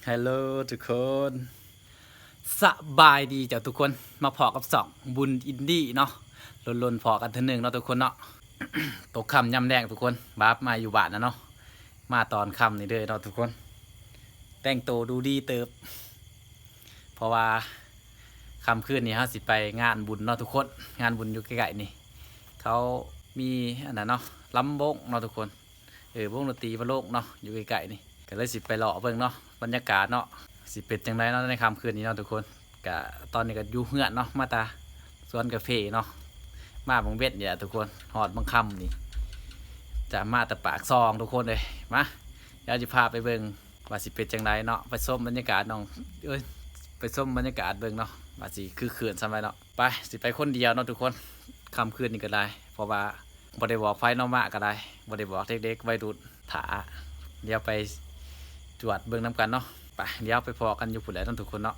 Hello ທຸກຄົນ ສະບາຍດີເຈົ້າທຸກຄົນ ມາພໍ້ກັບຊ່ອງບຸນອິນດີເນາະ ດົນໆພໍ້ກັນເທື່ອໜຶ່ງເນາະທຸກຄົນເນາະ. ຕົກຄ່ຳຍາມແລງທຸກຄົນ ບາບມາຢູ່ບ້ານນະເນາະ ມາຕອນຄ່ຳນີ້ເດີເນາະທຸກຄົນ. ແຕ່ງໂຕດູດີເຕີບ ເພາະວ່າຄ່ຳຄືນນີ້ເຮົາຊິໄປງານບຸນເນາະທຸກຄົນ ງານບຸນຢູ່ໃກ້ໆນີ້ ເຂົາມີອັນນັ້ນເນາະ ລຳວົງເນາະທຸກຄົນ. ເອີ ວົງດົນຕີວະໂລກເນາະ ຢູ່ໃກ້ໆນີ້ ກໍເລີຍຊິໄປເລາະເບິ່ງເນາະ ບັນຍາກາດເນາະ ຊິເປັນຈັ່ງໃດເນາະໃນຄ່ຳຄືນນີ້ເນາະທຸກຄົນ. ກະຕອນນີ້ກໍຢູ່ເຮືອນເນາະ ມາແຕ່ສວນກາເຟເນາະ ມາບັງເວັນນີ້ແຫຼະທຸກຄົນ ຮອດບັງຄ່ຳນີ້ ຈະມາແຕ່ປາກຊ່ອງທຸກຄົນເອີຍ. ມາ ດຽວຊິພາໄປເບິ່ງວ່າຊິເປັນຈັ່ງໃດເນາະ ໄປຊົມບັນຍາກາດນ້ອງ ເອີຍ ໄປຊົມບັນຍາກາດເບິ່ງເນາະ ວ່າຊິຄຶກຄື້ນສ່ຳໃດເນາະ. ໄປ ຊິໄປຄົນດຽວເນາະທຸກຄົນ ຄ່ຳຄືນນີ້ກໍໄດ້ ເພາະວ່າບໍ່ໄດ້ບອກໃຜເນາະ ມາກໍໄດ້ ບໍ່ໄດ້ບອກເດັກໆໄວລຸ້ນ ຖ້າ ດຽວໄປຈວດເບິ່ງນຳກັນເນາະ. ໄປ ດຽວໄປພໍ້ກັນຢູ່ພຸ້ນແຫຼະເນາະທຸກຄົນເນາະ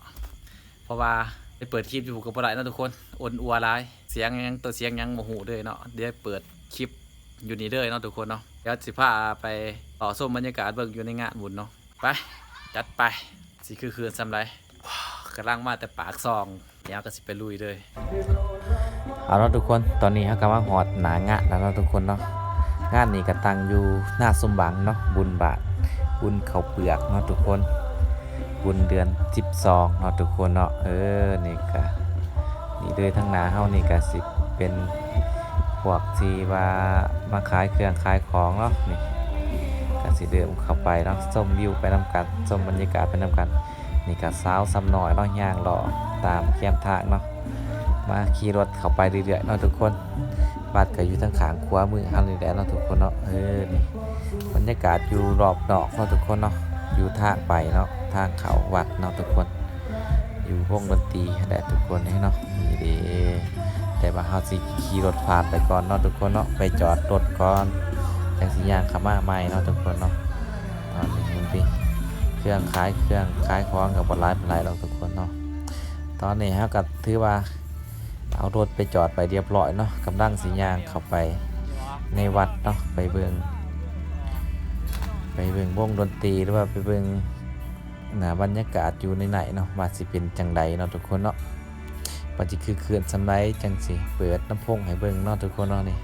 ເພາະວ່າໄປເປີດຄລິບຢູ່ພຸ້ນກໍບໍ່ໄດ້ເນາະທຸກຄົນ ອົນອົວຫຼາຍ ສຽງຫຍັງ ຕົວສຽງຫຍັງບໍ່ຮູ້ເລີຍເນາະ. ດຽວເປີດຄລິບຢູ່ນີ້ເລີຍເນາະທຸກຄົນເນາະ. ດຽວຊິພາໄປເລາະຊົມບັນຍາກາດເບິ່ງຢູ່ໃນງານບຸນເນາະ. ໄປ ຈັດໄປ ຊິຄຶກຄື້ນສ່ຳໃດ. ກຳລັງມາແຕ່ປາກຊ່ອງ ດຽວກໍຊິໄປລຸຍເລີຍ. ເອົາເນາະທຸກຄົນ ຕອນນີ້ເຮົາກໍມາຮອດໜ້າງານແລ້ວເນາະທຸກຄົນເນາະ. ງານນີ້ກໍຕັ້ງຢູ່ນາສົມຫວັງເນາະ ບຸນບາດ ບຸນເຂົ້າເປືອກເນາະທຸກຄົນ ບຸນເດືອນສິບສອງເນາະທຸກຄົນເນາະ. ເອີ ນີ້ກໍ ນີ້ເດີ ທາງໜ້າເຮົານີ້ກໍຊິເປັນພວກທີ່ວ່າມາຂາຍເຄື່ອງຂາຍຂອງເນາະ. ນີ້ກໍຊິເດີນເຂົ້າໄປເນາະ ຊົມວິວໄປນຳກັນ ຊົມບັນຍາກາດໄປນຳກັນ. ນີ້ກໍສາວສ່ຳນ້ອຍເນາະ ຍ່າງເລາະຕາມແຄມທາງເນາະ ມາຂີ່ລົດເຂົ້າໄປເລື້ອຍໆເນາະທຸກຄົນ. ວັດກໍຢູ່ທາງຂ້າງຂວາມືເຮົານີ້ແຫຼະເນາະທຸກຄົນເນາະ. ເອີ ນີ້ບັນຍາກາດຢູ່ລອບນອກເນາະທຸກຄົນເນາະ ຢູ່ທາງໄປເນາະ ທາງເຂົ້າວັດເນາະທຸກຄົນ ຢູ່ວົງດົນຕີຫັ້ນແຫຼະທຸກຄົນເນາະ. ນີ້ເດ້ ແຕ່ວ່າເຮົາຊິຂີ່ລົດຜ່ານໄປກ່ອນເນາະທຸກຄົນເນາະ ໄປຈອດລົດກ່ອນ ຈັ່ງຊິຍ່າງເຂົ້າມາໃໝ່ເນາະທຸກຄົນເນາະ. ຕອນນີ້ເຫັນຕິ ເຄື່ອງຂາຍ ເຄື່ອງຂາຍຂອງກໍບໍ່ຫຼາຍປານໃດດອກທຸກຄົນເນາະ. ຕອນນີ້ເຮົາກໍຖືວ່າເອົາລົດໄປຈອດໄປລຽບຮ້ອຍເນາະ ກຳລັງຊິຍ່າງເຂົ້າໄປໃນວັດເນາະ ໄປເບິ່ງ ໄປເບິ່ງວົງດົນຕີ ຫຼືວ່າໄປເບິ່ງໜ້າບັນຍາກາດຢູ່ໃນໃນເນາະ ວ່າຊິເປັນຈັ່ງໃດເນາະທຸກຄົນເນາະ. ວ່າຊິຄຶກຄື້ນສ່ຳໃດ ຈັ່ງຊິເປີດລຳໂພງໃຫ້ເບິ່ງເນາະທຸກຄົນເນາະ. ນີ້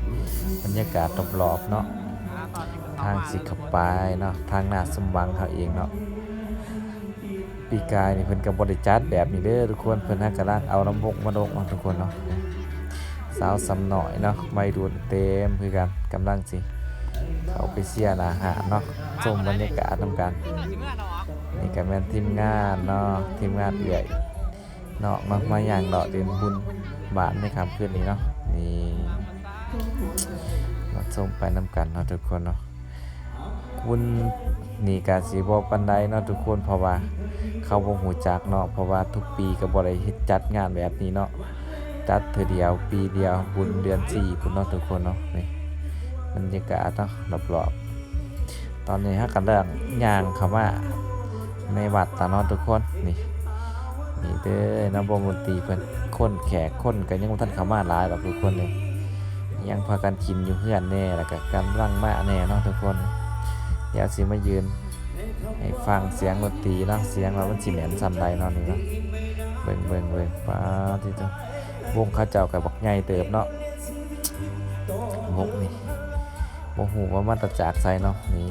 ບັນຍາກາດຮອບໆເນາະ ທາງຊິເຂົ້າໄປເນາະ ທາງໜ້າສົມຫວັງເຮົາເອງເນາະ. ປີກາຍນີ້ເພິ່ນກໍບໍ່ໄດ້ຈັດແບບນີ້ເດີທຸກຄົນ ເພິ່ນຫາກຳລັງເອົາລຳໂພງມາລົງເນາະທຸກຄົນເນາະ. ສາວສ່ຳນ້ອຍເນາະ ໄວລຸ້ນເຕັມຄືກັນ ກຳລັງຊິເຂົ້າໄປເຊຍໜ້າຮ້ານເນາະ ຊົມບັນຍາກາດນຳກັນ. ນີ້ກໍແມ່ນທີມງານເນາະ ທີມງານເອື້ອຍ ເນາະ ມາ ມາຍ່າງເລາະຫຼິ້ນບຸນບ້ານໃນຄ່ຳຄືນນີ້ເນາະ. ນີ້ ມາຊົມໄປນຳກັນເນາະທຸກຄົນເນາະ. ບຸນນີ້ກະຊິບໍ່ປານໃດເນາະທຸກຄົນ ເພາະວ່າເຂົາບໍ່ຮູ້ຈັກເນາະ ເພາະວ່າທຸກປີກໍບໍ່ໄດ້ເຮັດ ຈັດງານແບບນີ້ເນາະ ຈັດເທື່ອດຽວ ປີດຽວ ບຸນເດືອນສີ່ພຸ້ນເນາະທຸກຄົນເນາະ. ນີ້ບັນຍາກາດເນາະ ຮອບໆ ຕອນນີ້ເຮົາກຳລັງຍ່າງເຂົ້າມາໃນວັດລະເນາະທຸກຄົນ. ນີ້ ນີ້ເດີເນາະ ວົງດົນຕີເພິ່ນ ຄົນແຂກຄົນກໍຍັງບໍ່ທັນເຂົ້າມາຫຼາຍດອກທຸກຄົນເອີຍ ຍັງພາກັນກິນຢູ່ເຮືອນແດ່ ແລ້ວກໍກຳລັງມາແດ່ເນາະທຸກຄົນ. ດຽວຊິມາຢືນໃຫ້ຟັງສຽງດົນຕີເນາະ ສຽງວ່າມັນຊິແໜ້ນສ່ຳໃດເນາະ. ນີ້ເນາະ ເບິ່ງໆໆ ປາດຕິໂທ ວົງເຂົາເຈົ້າກໍບັກໃຫຍ່ເຕີບເນາະ ວົງນີ້ ບໍ່ຮູ້ວ່າມາແຕ່ຈາກໃສເນາະ. ນີ້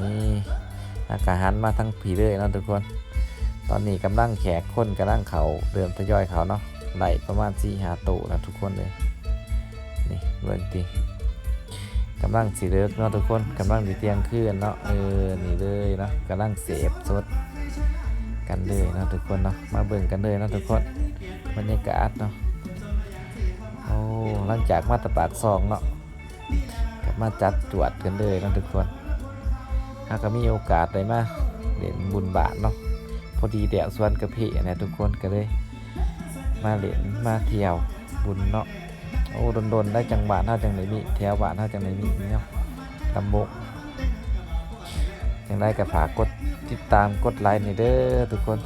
ແລ້ວກໍຫັນມາທາງພີ້ເລີຍເນາະທຸກຄົນ. ຕອນນີ້ກຳລັງ ແຂກຄົນກຳລັງເຂົ້າ ເລີ່ມທະຍອຍເຂົ້າເນາະ ໄດ້ປະມານສີ່ຫ້າໂຕະແລ້ວທຸກຄົນເອີຍ. ນີ້ເບິ່ງຕິ ກຳລັງຊິເລີກເນາະທຸກຄົນ ກຳລັງຊິທ່ຽງຄືນເນາະ. ເອີ ນີ້ເລີຍເນາະ ກຳລັງເສບສົດກັນເລີຍເນາະທຸກຄົນເນາະ. ມາເບິ່ງກັນເລີຍເນາະທຸກຄົນ ບັນຍາກາດເນາະ. ໂອ້ ຫຼັງຈາກມາແຕ່ປາກຊ່ອງເນາະ ກໍມາຈັດຈວດກັນເລີຍເນາະທຸກຄົນ. ເຮົາກໍມີໂອກາດໄດ້ມາຫຼິ້ນບຸນບ້ານເນາະ ພໍດີແລ້ວສວນກາເຟຫັ້ນແຫຼະທຸກຄົນ ກໍເລີຍມາຫຼິ້ນມາທ່ຽວບຸນເນາະ. ໂອ້ ດົນໆໄດ໋ ຈັ່ງບ້ານເຮົາຈັ່ງໄດ້ມີ ແຖວບ້ານເຮົາຈັ່ງໄດ້ມີເນາະ ລຳວົງ. ຈັ່ງໃດກໍຝາກກົດຕິດຕາມ ກົດໄລແດ່ເດີທຸກຄົນ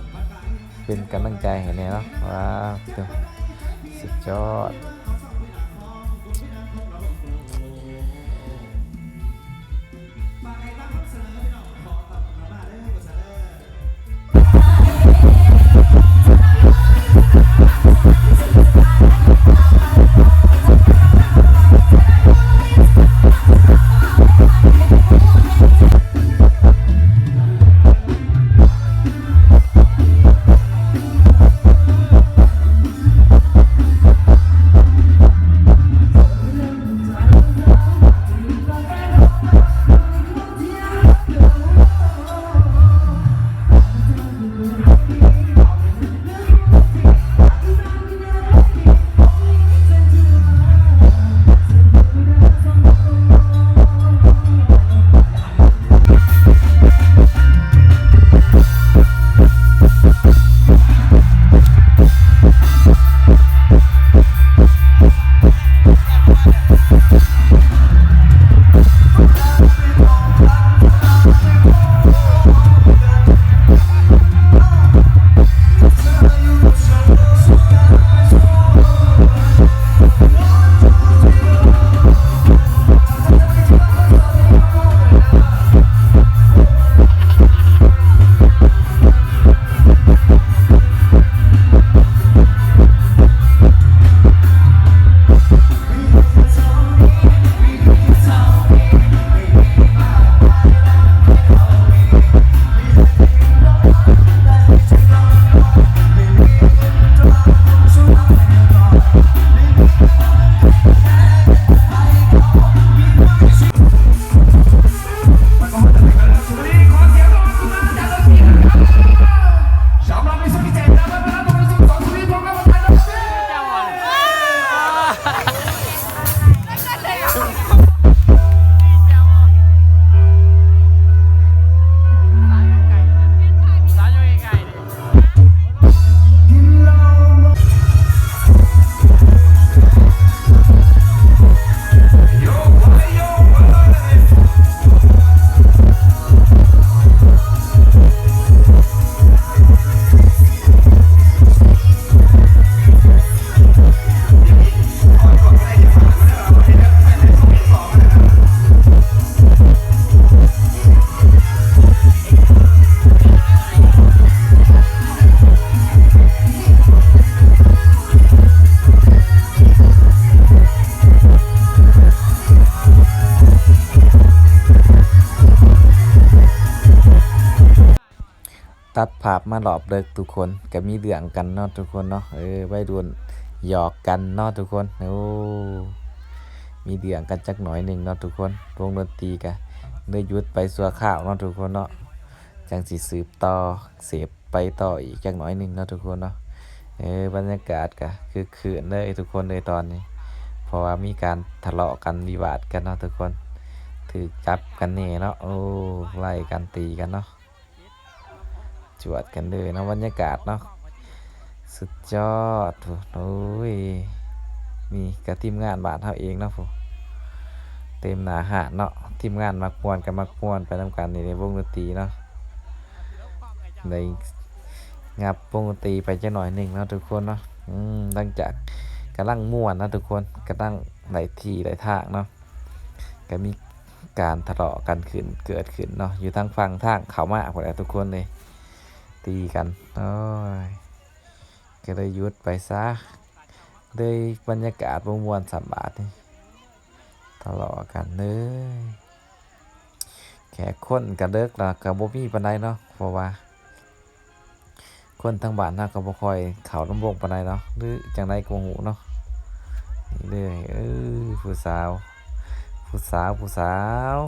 ເປັນກຳລັງໃຈໃຫ້ແດ່ເນາະ. ວ້າວ ສຸດຍອດ. ຕັດພາບມາຮອບເດິກທຸກຄົນ ກະມີເລື່ອງກັນເນາະທຸກຄົນເນາະ. ເອີ ໄວລຸ້ນຫຍອກກັນເນາະທຸກຄົນ. ໂອ້ ມີເລື່ອງກັນຈັກໜ້ອຍໜຶ່ງເນາະທຸກຄົນ. ວົງດົນຕີກະໄດ້ຢຸດໄປຊົ່ວຄາວເນາະທຸກຄົນເນາະ. ຈັ່ງຊິສືບຕໍ່ ເສບໄປຕໍ່ອີກຈັກໜ້ອຍໜຶ່ງເນາະທຸກຄົນເນາະ. ເອີ ບັນຍາກາດກະຄຶກຄື້ນເລີຍທຸກຄົນເລີຍຕອນນີ້ ເພາະວ່າມີການທະເລາະກັນ ວິວາດກັນເນາະທຸກຄົນ. ຖືກຈັບກັນແດ່ເນາະ. ໂອ້ ໄລ່ກັນຕີກັນເນາະ. ຈວດກັນເລີຍເນາະ ບັນຍາກາດເນາະ ສຸດຍອດ. ໂອ້ຍ ນີ້ກະທີມງານບ້ານເຮົາເອງເນາະ ເຕັມໜ້າຮ້ານເນາະ. ທີມງານມັກມ່ວນກະມັກມ່ວນໄປນຳກັນນີ້ເດ້ ວົງດົນຕີເນາະ. ໄດ້ຫຍັບວົງດົນຕີໄປຈັກໜ້ອຍໜຶ່ງເນາະທຸກຄົນເນາະ. ອືມ ຫຼັງຈາກກຳລັງມ່ວນເນາະທຸກຄົນ ກຳລັງໄດ້ທີ່ໄດ້ທາງເນາະ ກະມີການທະເລາະກັນຂຶ້ນ ເກີດຂຶ້ນເນາະ ຢູ່ທາງຝັ່ງທາງເຂົ້າມາພຸ້ນແຫຼະທຸກຄົນເອີຍ. ຕີກັນ ໂອ້ຍ ກະເລີຍຢຸດໄປຊະ ເລີຍບັນຍາກາດບໍ່ມ່ວນຊ້ຳບາດນີ້ ທະເລາະກັນເລີຍ. ແຂກຄົນກະເດິກລະກະບໍ່ມີປານໃດເນາະ ເພາະວ່າຄົນທາງບ້ານເຮົາກະບໍ່ຄ່ອຍເຂົ້າລຳວົງປານໃດເນາະ ຫຼືຈັ່ງໃດກະບໍ່ຮູ້ເນາະ. ນີ້ເລີຍ ເອີ ຜູ້ສາວ ຜູ້ສາວ ຜູ້ສາວ